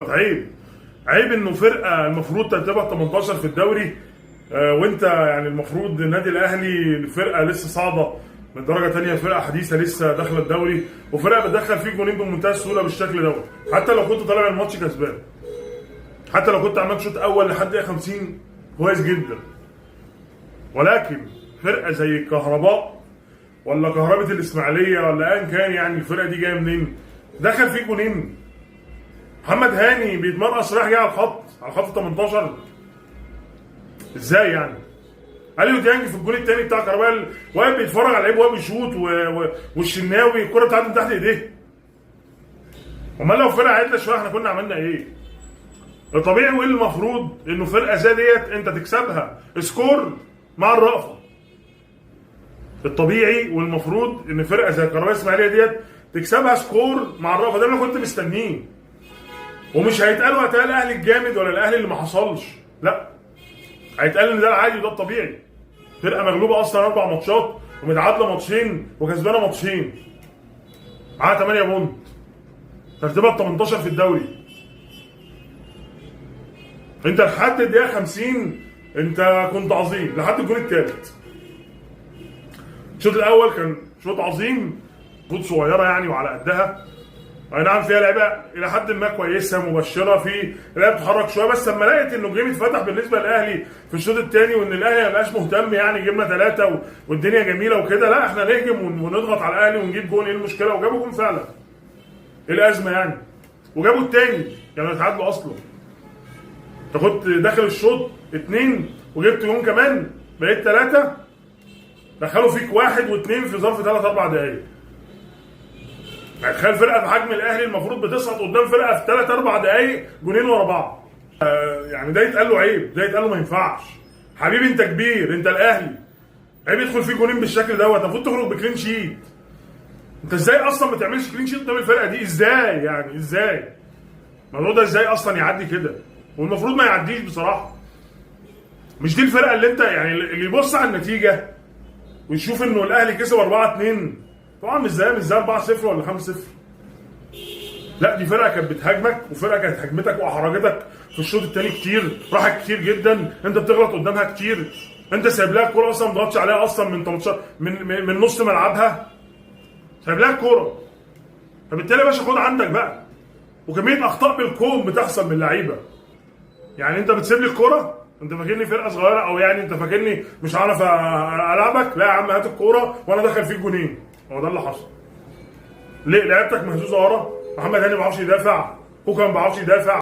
عيب، عيب انه فرقه المفروض ترتيبها 18 في الدوري، وانت يعني المفروض النادي الاهلي فرقه لسه صاعده من درجه ثانية، فرقه حديثه لسه داخله الدوري، وفرقه بتدخل فيك جونين بمنتهى السهولة بالشكل دوت. حتى لو كنت طالع الماتش كسبان، حتى لو كنت عملت شوط اول لحد دقيقة 50 كويس جدا، ولكن فرقه زي الكهرباء ولا كهرباء الاسماعيلية ولا ايا كان، يعني الفرقة دي جاية منين؟ دخل فيك جونين. محمد هاني بيتمرقص رايح جاي على الخط، على خط 18، ازاي يعني؟ اليو ديانج في الجون الثاني بتاع كهرباء واقف بيتفرج على اللعيب وهو بيشوط، والشناوي الكره بتاعته من تحت ايديه. امال لو فرقه عدله شوية احنا كنا عملنا ايه؟ الطبيعي وايه المفروض انه فرقه زي ديت انت تكسبها score مع الرأفة. الطبيعي والمفروض ان فرقه زي كهرباء الاسماعيلية ديت تكسبها score مع الرأفة، ده اللي انا كنت مستنيه. ومش هيتقال وقتها الاهلي الجامد ولا الاهلي اللي ما حصلش، لا، هيتقال ان ده العادي وده الطبيعي. فرقه مغلوبه اصلا 4 ماتشات ومتعادله ماتشين وكسبانه ماتشين، معاها 8 point، ترتيبها 18 في الدوري. انت لحد الدقيقة 50 انت كنت عظيم لحد الجون الثالث. الشوط الاول كان شوط عظيم، شوط صغيرة يعني وعلى قدها، اي نعم فيها لعيبة الى حد ما كويسة مبشرة، في لعيبة بتتحرك شوية، بس لما لقيت انه ال game اتفتح بالنسبة للاهلي في الشوط الثاني وان الاهلي ما بقاش مهتم، يعني جبنا 3 والدنيا جميلة وكده، لا احنا نهجم ونضغط على الاهلي ونجيب جون، ايه المشكلة؟ وجابوا جون فعلا، ايه الازمة يعني؟ وجابوا الثاني، يعني اتعادلوا اصلا. انت كنت داخل الشوط 2 وجبت جون كمان، بقيت 3، دخلوا فيك 1 و2 في ظرف 3 4 دقايق. يعني تخيل فرقه في حجم الاهلي المفروض بتسقط قدام فرقه في 3 4 دقايق جونين ورا بعض. يعني ده يتقال له عيب، ده يتقال له ما ينفعش. حبيبي انت كبير، انت الاهلي، عيب يدخل فيه جونين بالشكل دوت، المفروض تخرج ب clean sheet. انت ازاي اصلا ما تعملش clean sheet قدام الفرقة دي؟ ازاي يعني؟ ازاي الموضوع ده ازاي اصلا يعدي كده؟ والمفروض ما يعديش بصراحة. مش دي الفرقة اللي انت يعني اللي يبص على النتيجة ويشوف انه الاهلي كسب 4-2، طبعا مش زي 4-0 ولا 5-0. لا، دي فرقه كانت بتهاجمك، وفرقه كانت هاجمتك واحرجتك في الشوط الثاني كتير، راحت كتير جدا، انت بتغلط قدامها كتير، انت سايب لها الكورة اصلا، ما ضغطش عليها اصلا من 18 من نص ملعبها سايب لها الكورة. فبالتالي يا باشا خد عندك بقى، وكمية اخطاء بالكوم بتحصل من اللعيبة. يعني انت بتسيب لي الكورة، انت فاكرني فرقه صغيرة او يعني انت فاكرني مش عارف العبك؟ لا يا عم، هات الكورة وانا دخل فيك جونين. هو ده اللي حصل. ليه؟ لعيبتك مهزوزة ورا، محمد هاني ما بيعرفش يدافع، كوكا ما بيعرفش يدافع.